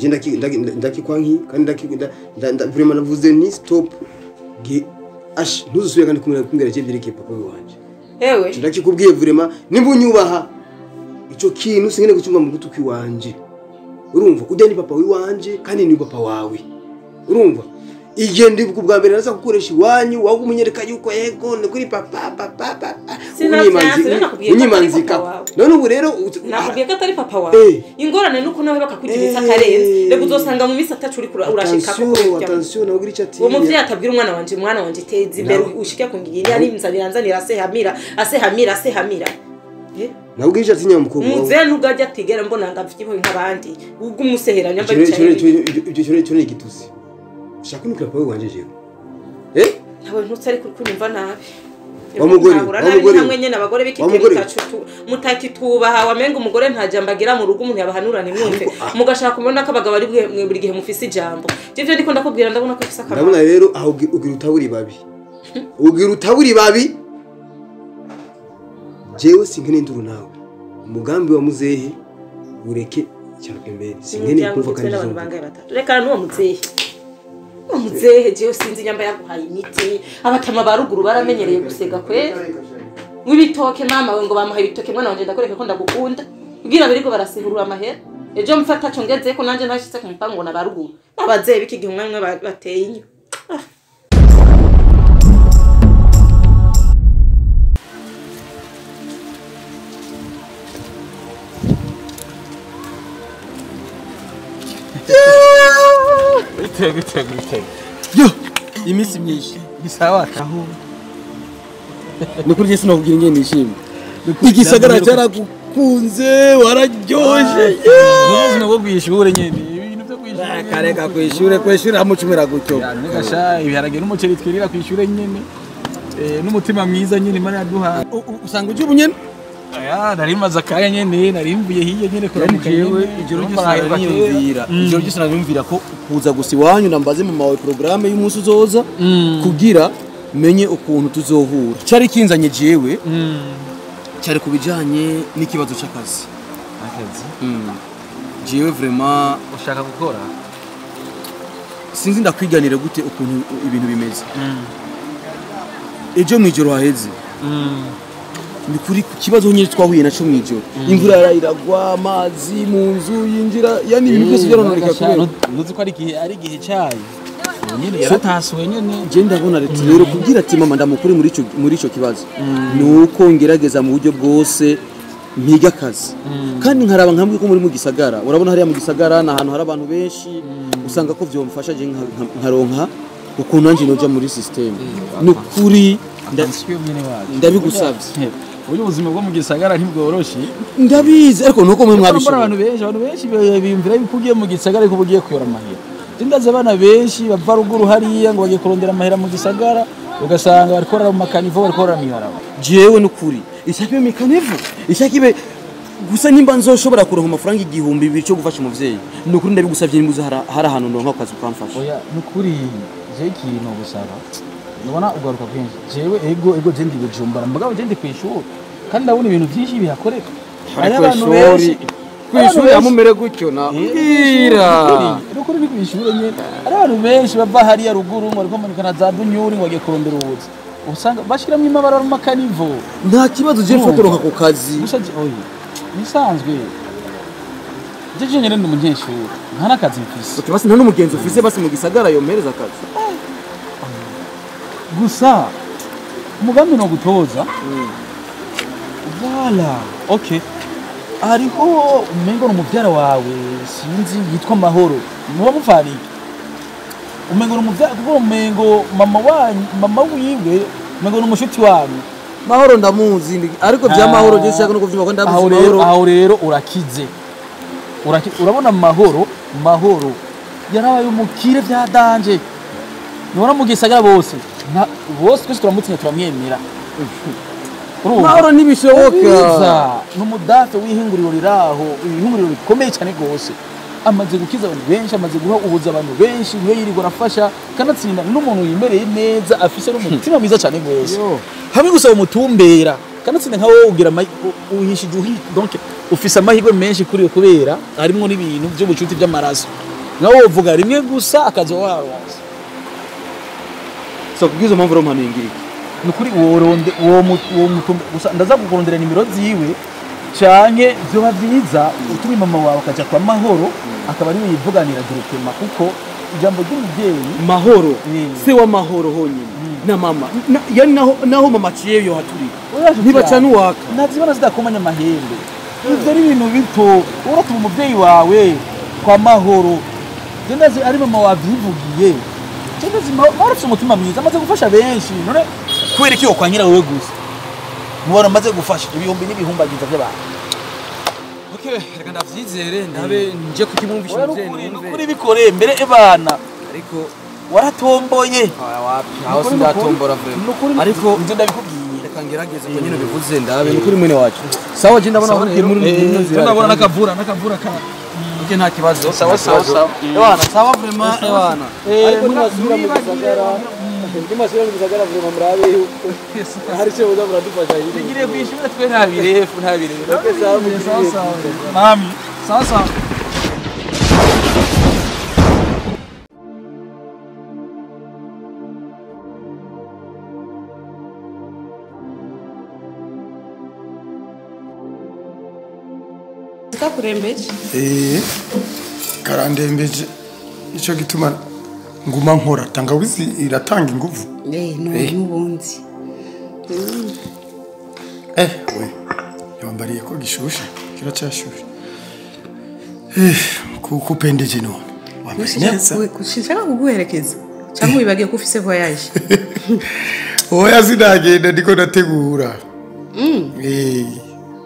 Ico je ndakikwanki kandi vraiment navuze ni stop. Ash ntuzusubire kandi kumbwira je byerekeye papa wanje. Ewe ndakikubwiye vraiment nimba unyubaha ico kintu singene gucumba mu gutuki wanje. Urumva ujya ni papa wiwanje kandi ni papa wawe. Urumva igihe ndi kubwa mbere naza gukoresha iwanyu wawe umunyereka yuko yego ni kuri papa papa papa. Unyimanzika. None ubu rero nakubwiye ko atari papa wawe. Ingorane nuko nawe bakakugiritsa akarenze. Rego uzosanga mu misi atacu uri urashika ko attention nawe uri cati. Uwo muvyeyi atabwira umwana wanje teza imbere ushike kungigira ari imzanira nzanira asehamira asehamira asehamira. Nabwo ije atinya mukobwa. Muze ntugajya atigera mbona ngavyiho nk'abandi. Ubwo umuseheranya mba bicaye. Ibyo cyo ni igitusi. Ushaka nukira papa wanje jewe. Eh? Nawe ntutse ariko kunyumva nabi. Wa mugore hamwe nyene abagore b'ikigero mutakitubaha wamenga umugore nta jambo agira mu rugo umuntu yabahanura nimwumve mugashaka kumubona ko abagabo ari mwe buri gihe mufise ijambo. Ivyo ndiko ndakubwira ndabona ko ufise akamaro. Ndabona rero aho ugira utaburi babi. Ugira utaburi babi. Jewe sinkene induru nawe. Umugambi wa muzehe ureke cyapembere. Sinkene kumva kandi abantu bangaye batatu. Reka nuwo muzehe. Muzehe jewe sinzi nyamba yaguhaye imiti. Abatama baruguru baramenyereye gusega kwe. Wibitoke mama we ngo bamuhaye ibitoke mwana wanje ndakoreka ko ndagukunda. Kugira biriko barasihurura amahera. Ejo mfata congeze ko nanje ntashitse ku mupango na baruguru. Abazehe biki gihe umwe bateye inyo. Gute. Yo, iminsi myinshi. Ni sawa kaho. Nukuri je sinakubwira ingene nishimye. Igisagara cyaragukunze, wararyoshe. Ubuzima bwo kwishure nyene, ibintu byo kwishure. Kareka kwishure, kwishure amucumira gutyo. Nega ibiharage n'umuceri twirira kwishure nyene. N'umutima mwiza nyene Imana yaduha. Usanga uje ubunyene? Aya, narimaze akanya nyene, narimvuye hiye nyene kuramuka nyene. Ijoro ryose ijoro ryose nariyumvira ko kuza gusa iwanyu nambaze mama wawe programme y'umunsi uzoza kugira menye ukuntu tuzohura. Cyari kinzanye jewe. Cyari kubijanye n'ikibazo c'akazi. Akazi? Jewe vraiment ushaka gukora? Sinzi ndakwiganira gute ukuntu ibintu bimeze. Ejo mwijoro haheze. Ni kuri kibazo nyine twahuye naco mwijoro. Imvura yarayiragwa, amazi mu nzu yinjira, yani ibintu byose byarononeka kubera. Ntuzi ko ari igihe cyayo. Nyine yaratasuwe nyene. Je ndabona leta rero kubwira ati mama ndamukuri muri ico kibazo. Nuko ngerageza mu buryo bwose mpiga akazi. Kandi nkaraba nkambwe ko muri mu gisagara. Urabona hariya mu gisagara na ahantu hari abantu benshi usanga ko vyomfasha je nkaronka ukuntu nanje noja muri system. Nukuri ndabigusavye. Ubu ubuzima bwo mu gisagara ntibworoshe. Ndabizi ariko nuko mwe mwabishobora. Abantu benshi biyumvira yuko ugiye mu gisagara ariko ugiye kuyora amahera. Ndazi abana benshi bava ruguru hariya ngo bagiye kurondera amahera mu gisagara ugasanga bari korora mu makanivo bari korora miharaba. Jewe nukuri ishakibe mikanivo ishakibe gusa nimba nzoshobora kuronka amafaranga 2000 cyo gufasha umuvyeyi. Nukuri ndabigusavye nimbuza hari ahantu ndonka akazi ukamfasha. Oya nukuri je ikintu gusaba. Ndabona ugaruka kwinshi. Jewe ego je ndi Bujumbura mugabo je ndi kwishuri kandi ndabona ibintu byinshi bihakoreka. Ari kwishuri. Kwishuri amumere gutyo na bwira. Nukuri ni kwishuri nyene. Ari abantu benshi bava hariya ruguru ngo ariko manuka na za Bunyuri ngo bagiye kurondera ubuzi. Usanga bashiramwe imabara mu makanivo. Nta kibazo je mfotoroka ku kazi. Gusa oya. Nisanzwe. Je nyene ndi umunyeshuri. Nta nakazi mfise. Okay, basi nta n'umugenzi ufise basi mu gisagara yompereza akazi. Gusa umugambi no gutoza. Voilà. Okay. Hariho umengo n'umuvyara wawe sinzi yitwa Mahoro. Muba muvariye. Umengo n'umuvyara kuko umengo mama wanyu mama wiwe umengo n'umushuti wanyu. Mahoro ndamuzi ariko vya Mahoro je shaka no kuvyumva ko ndamuzi Mahoro. Aho rero urakize. Urabona Mahoro yarabaye umukire vya danje. Nubona mu gisagara bose bose twese turamutinya turamwemera. Mahoro ntibishoboka. N'umudafe w'ihinguriro riraho, ihinguriro rikomeye cyane gose. Amaze gukiza abantu benshi, amaze guha ubuza abantu benshi, niwe yirirwa arafasha kanatsinda n'umuntu yimereye neza afise n'umutima mwiza cyane gose. Hamwe gusa umutumbera kanatsinda nka wowe ugira uhishije donc ufise amahirwe menshi kuri kubera harimo n'ibintu by'ubucuti by'amaraso. Nawe wovuga rimwe gusa akazo waronse. So kubwizo mpamvu ro mpanuye ngiriki. Nukuri woronde uwo mutumba gusa ndaza kukurondera nimero ziwe canke vyoba vyiza utume mama wawe akaja kwa Mahoro akaba ariwe yivuganira directement kuko ijambo ry'umuvyeyi Mahoro se wa Mahoro honyine na mama yani naho mama ciye yo haturika ntibacana uwaka ntazibona zidakomanya amahembe. Ivyo ari ibintu bito uratuma umuvyeyi wawe kwa Mahoro ndazi ari mama wavyivugiye ndazi Mahoro afise umutima mwiza amaze gufasha benshi none kubera iki yokwanyira wewe gusa mubona amaze gufasha ibihumbi n'ibihumbagiza by'abantu. Okay, reka ndavyizere ndabe nje kukimwumvisha umuvyeyi numve. Nukuri bikore mbere ebana ariko waratomboye. Wapi aho sindatombora vraiment ariko nje ndabikubwiye reka ngerageze ko nyine bivuze ndabe nukuri mwene wacu. Sawa je ndabona uri muri nzira ndabona nakavura ka okay nta kibazo. Sawa sawa sawa ebana sawa vraiment ebana ariko nimasubira mu gisagara vraiment murabe yuko hari cyo boza muradufasha hiri tugiriye kwishura twe nta birefu okay sawa sawa sawa mami sawa sawa. Kakurembeje karandembeje nico gituma nguma nkora tangawizi iratanga inguvu n'ubundi we yambariye ko gishushe kiracyashushe kuko upendeje none wambaye neza kushaka kuguherekeza cyangwa wibagiye ko ufise voyage. Oya sinagenda ndiko ndategura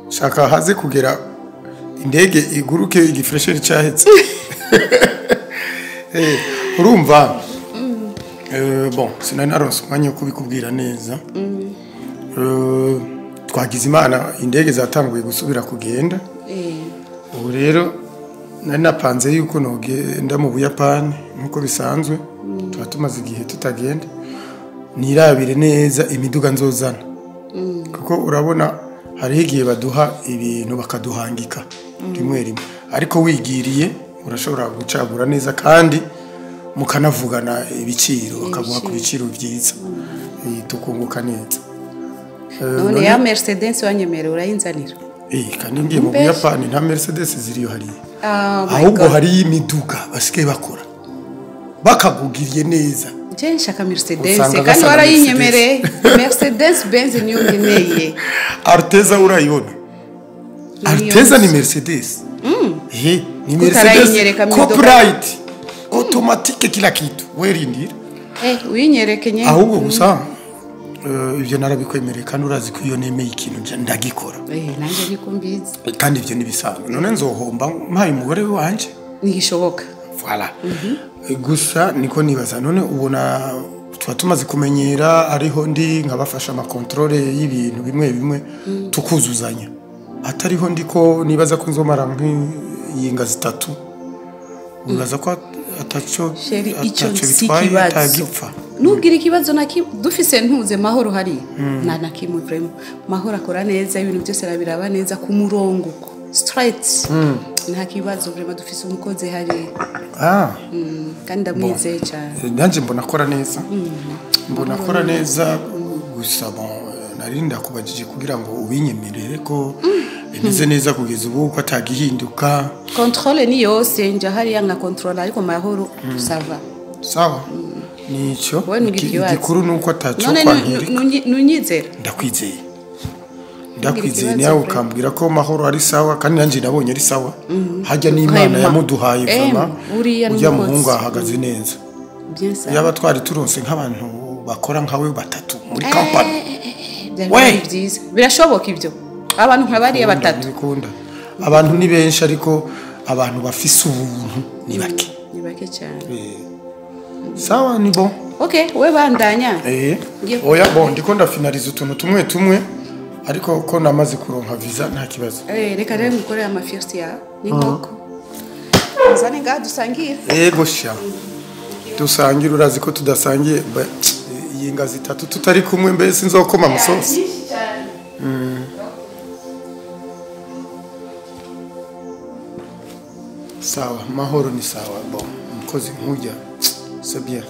shaka haze kugera indege iguruke igifresheri cyahetse. Urumva bon sinari naronse umwanya wo kubikubwira neza. Twagize Imana indege zatanguye gusubira kugenda. Ubu rero nari napanze yuko nogenda mu Buyapani nkuko bisanzwe tuba tumaze igihe tutagenda nirabire neza imiduga nzozana kuko urabona hariho igihe baduha ibintu bakaduhangika rimwe rimwe ariko wigiriye urashobora gucagura neza kandi mukanavugana ibiciro bakaguha ku biciro byiza tukunguka neza. None ya Mercedes wanyemerera urayinzanira? Kandi ngiye mu Buyapani nta Mercedes ziriyo hariya ahubwo hari imiduga basigaye bakora bakagugiriye neza. Je nshaka Mercedes kandi warayinyemereye Mercedes Benz niyo nkeneye. Arteza urayibona? Arteza ni Mercedes. Ni Mercedes copyright automatique kila kitu werindira. Uyinyereke nye. Ahubwo gusa ibyo narabikwemereye kandi urazi ko iyo nemeye ikintu ndagikora. Nanjye niko mbizi. Kandi ibyo nibisanzwe none nzohomba mpaye umugore wanje ntigishoboka. Voilà. Gusa niko nibaza none ubona tuba tumaze kumenyera ariho ndi nkabafasha ama controle y'ibintu bimwe bimwe tukuzuzanya atariho ndiko nibaza ko nzomara nk'iyinga zitatu nibaza ko ataco bitwaye atagipfa nubwira ikibazo na dufise ntuze Mahoro hari na kimwe vraiment Mahoro akora neza ibintu byose arabiraba neza ku murongo straight nta kibazo vraiment dufise umukozi hari kandi ndamwizeye cyane nanje mbona akora neza mbona akora neza gusa bon narinda kubajije kugira ngo ubinyemerere ko bimeze neza kugeza ubu ko atagihinduka. Contrôle ni yose nja hariya nka contrôle ariko Mahoro sava sawa nico igikuru nuko ataco kwangirika nunyizera ndakwizeye nawe ukambwira ko Mahoro ari sawa kandi nanje nabonye ari sawa hajya n'Imana yamuduhaye vraiment ujya muhungu ahagaze neza yaba twari turonse nk'abantu bakora nkawe batatu muri company we birashoboka ibyo abantu nka bariya batatu bikunda abantu ni benshi ariko abantu bafise ubuntu ni bake cyane. Sawa ni bon. Okay we bandanya oya bon ndiko ndafinaliza utuntu tumwe tumwe ariko ko namaze kuronka visa nta kibazo. Reka rero ngukorera ama first ya n'inkoko nzane ngaha dusangira. Yego sha dusangira urazi ko tudasangiye iyi ngazi itatu tutari kumwe mbese nzokoma musosi. Sawa, Mahoro ni sawa. Bon, Umukozi nk'ujya c'est bien.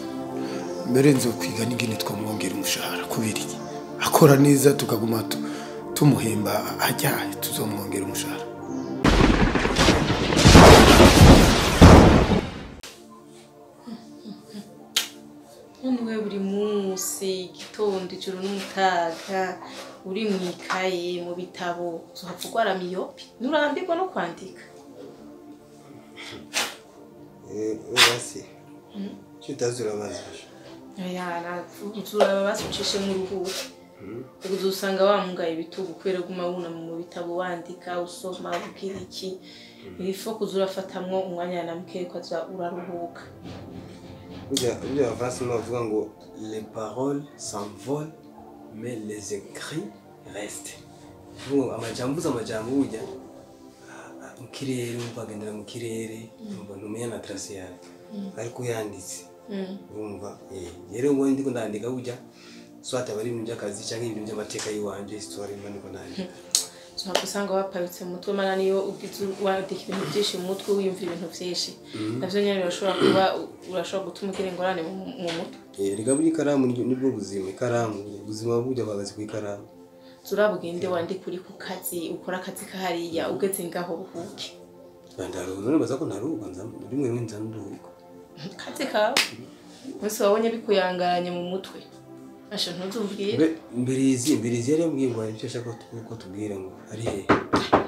Mbere nzokwiga n'ingene twamwongera umushahara kubera iki akora neza tukaguma tumuhemba ajya tuzomwongera umushahara. None buri munsi igitondo ijoro n'umutaga uri mu ikaye mu bitabo uzohava urwara miyopi nturambirwa no kwandika. Basi kitazura bazi. Oya uzuraba basi ucishe mu ruhuko. Uzosanga wamugaye ibitugu kubera guma wunama mu bitabo wandika usoma ubwira iki ifo kuzurafatamwo umwanya na muke ko aza uraruhuka. Burya abafaransa bavuga ngo les paroles s'envolent mais les écrits restent. Vuga amajambo uza amajambo burya mu kirere umva agendera mu kirere umva ntumenya na trace yawe ariko yanditse urumva rero ngo ndiko ndandika burya soit abari ibintu by'akazi cyangwa ibintu by'amateka yiwanje histoire mba ndiko ndandika. Ushobora gusanga wapayutse mu mutwe mana niyo ugize wandika ibintu byinshi mu mutwe wiyumva ibintu byinshi navyo nyene birashobora kuba urashobora gutuma ugira ingorane mu mutwe. Rega burya ikaramu nibwo buzima, ikaramu ubuzima burya buhagaze ku ikaramu. Turabugende wandika uri ku kazi ukora akazi kahariya ugeze ngaho buhuke. Ndaruhuka none baza ko ntaruhuka nza rimwe rimwe nza nduhuka. Kazi kawe umunsi wabonye bikuyangaranye mu mutwe asha ntuzubwire. Mbirizi yari yambwiye ngo hari icyo ashaka ko tubwira ngo ari hehe.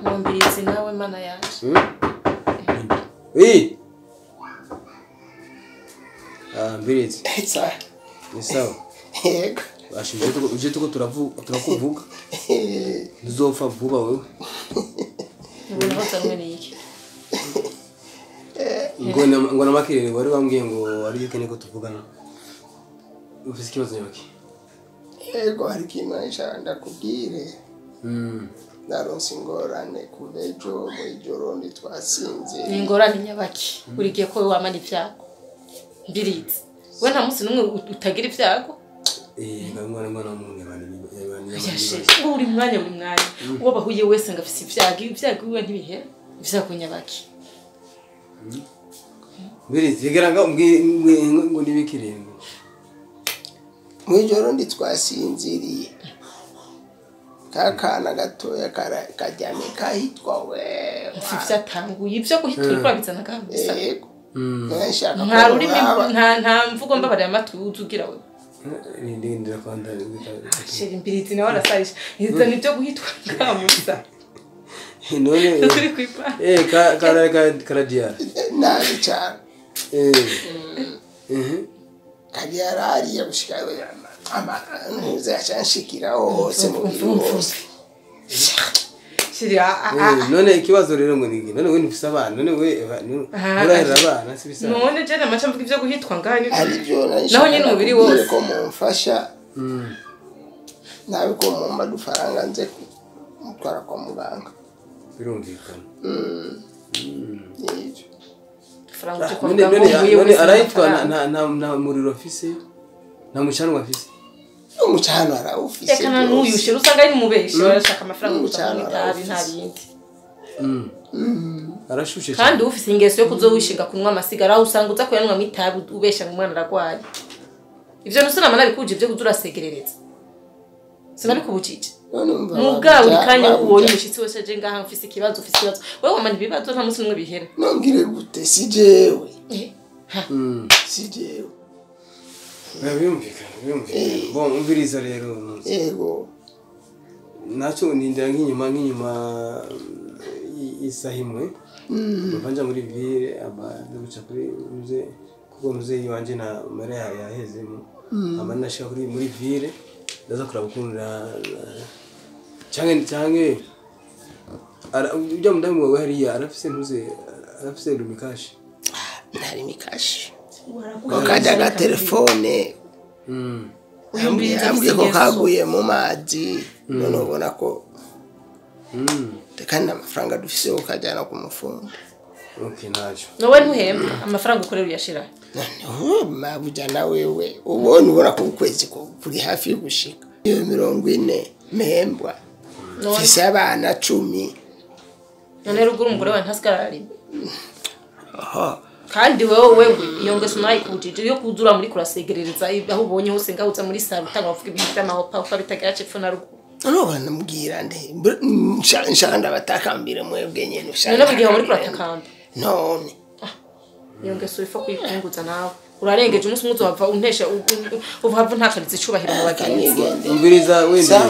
Ngo Mbirizi nawe mana yaje. Mbirizi. Sawa. Ni sawa. Yego. Basha uje tuko turakuvuga. Ntuzopfa vuba wewe. Ubona ko ni iki? Ngo na makirere wari wambwiye ngo ari ukeneye ko tuvugana. Ufise ikibazo nyabaki? Yego hari ikintu nshaka ndakubwire. Naronse ingorane kuva ejo mw'ijoro ntitwasinze. Ni ingorane nyabaki? Buri gihe ko wamana ibyago. Mbirizi. We nta munsi n'umwe utagira ibyago? Ngwana umuntu abantu. Buri mwanya buri mwanya. Uwo bahuye wese ngo afise ibyago, ibyago iwe ntibihera. Ibyago nyabaki? Mbirizi yegera ngo ngo nibikirengo. Mwijoro ntitwasinziriye. Kakana gatoya karyamye kahitwa wewe. Ivyatanguye ivyo guhitwa uriko urabizana kabisa. Yego. Nta rurimi nta mvugo mbabarira amatwi uzugira wewe. Ndindira kwanda. Sheri Mbirizi nawe arasarisha. Izana ivyo guhitwa ngamusa. None turi kwipa. Karadia. Nabi cyane. Kadiara ariya gushika ama nzacanshikira hose mu bwose. Shiri none ikibazo rero ngo nigi none we ntufise abana none we urahera abana sibisa. None je namaca mvuga ivyo guhitwa ngaha arivyo naho nyene umubiri wose ko mumfasha. Nawe ko mumpa dufaranga nze mutwara kwa muganga. Birumvikana. None arayitwa na muriro afise nta mucanwa afise. Umucanwa arawufise. Reka n'uyushe usanga ari mubeshi barashaka amafaranga itabi nta bindi. Arashushe kandi ufise ingeso yo kuzowishinga kunywa amasigara aho usanga uza kuyanwa itabi ubesha ngo umwana aragwaye. Ivyo nusana nabikuje ivyo kuzurasegerereza. Sinabikubujije. Muga buri kanya ubonye umushitsi wese aje ngaha mfise ikibazo ufise ikibazo. Wewe wamana ibibazo nta munsi n'umwe bihera. Nongire gute si jewe. Si jewe. Birumvikana. Bon umviriza rero. Yego. Naco nindira nk'inyuma isaha imwe. Bavanja muri ville aba ndaguca kuri muze kuko muze yiwanje na mare yahezemo. Amana nashaka kuri muri ville ndaza kuraba ukuntu canke ujya mudamu wawe hariya arafise ntuze arafise rumikashi. Ntari mikashi. Ko kajya telefone. Ambwiye ko kaguye mu mazi none ubona ko kandi amafaranga dufise yo kajyana ku mufundi. Okay najo. Nowe ntuhemba amafaranga ukorera uyashira. Noneho mabuja na wewe ubona ubona ko ukwezi kuri hafi yo gushika. Iyo 40 mpembwa. Mfise abana 10. None ruguru umugore wawe ntasigara ararima. Aha. Kandi wewe iyo ngeso nayikujije yo kuzura muri kurasegerereza aho ubonye hose ngahuza muri saro utanga bavuga ibintu by'amahopa uko bitagira cepfo na ruguru. None banamubwira nde nshaka ndabatakambire mwebwe nyene ushaka. None bugiye muri kuratakamba. None iyo ngeso ifa kuyipunguza nawe. Urarengeje umunsi umwe uzova untesha uva ntakarize icubahiro mu bagenzi. Umviriza wenda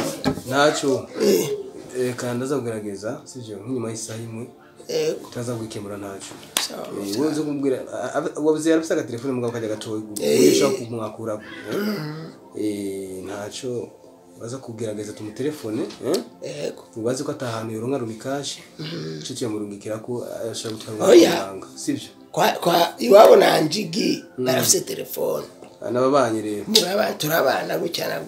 ntaco. Kandi ndazagerageza sivyo nk'inyuma y'isaha imwe. Utaza kwikemura ntaco. Wewe uzo kumbwira wabuze yarafise agatelefone mugabo kajya gatoyi ushaka kumwakura. Ntaco baza kugerageza tumutelefone Yego. Tubaze ko atahantu yoronka rumikashi. Ico tuyamurungikira ko ashaka gutwara amafaranga sivyo. Kwa iwabo na Njigi barafise telefone. Nababanye rero. Nibaba turabana gucyana.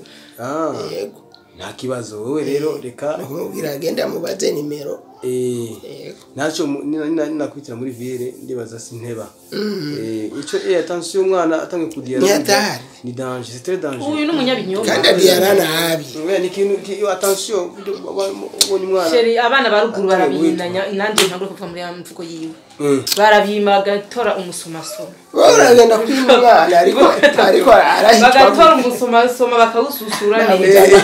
Yego. Nta kibazo wewe rero reka nkumubwira agenda mubaze nimero. Ntaco nakwitira muri ville ndibaza sinteba. Ico attention umwana atange kudiyara. Ni danger, c'est très danger. Uyu n'umunyabinyoma. Kandi adiyara nabi. Oya ni kintu attention ubonye umwana. Sheri abana baruguru barabinanya nanje ntangure kuva muri ya mvugo yiwe. Barabima bagatora umusomasoma. Baragenda kwima umwana ariko arahitwa. Bagatora umusomasoma bakawususura neza.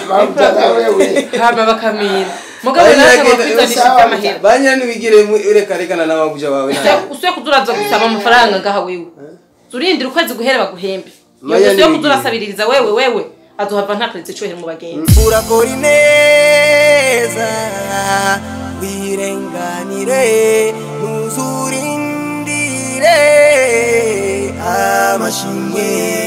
Hama bakamira. Mugabo nawe kwitanisha amahera. Banyana bigire reka rekana n'ababuja bawe nawe. Usuye kuduraza gusaba amafaranga ngaha wewe. Urindira ukwezi guhera baguhembe. Usuye kudurasabiririza wewe azohava ntakaretse icohera mu bagenzi. Urakora ineza wirenganire nuzurindire amashimwe.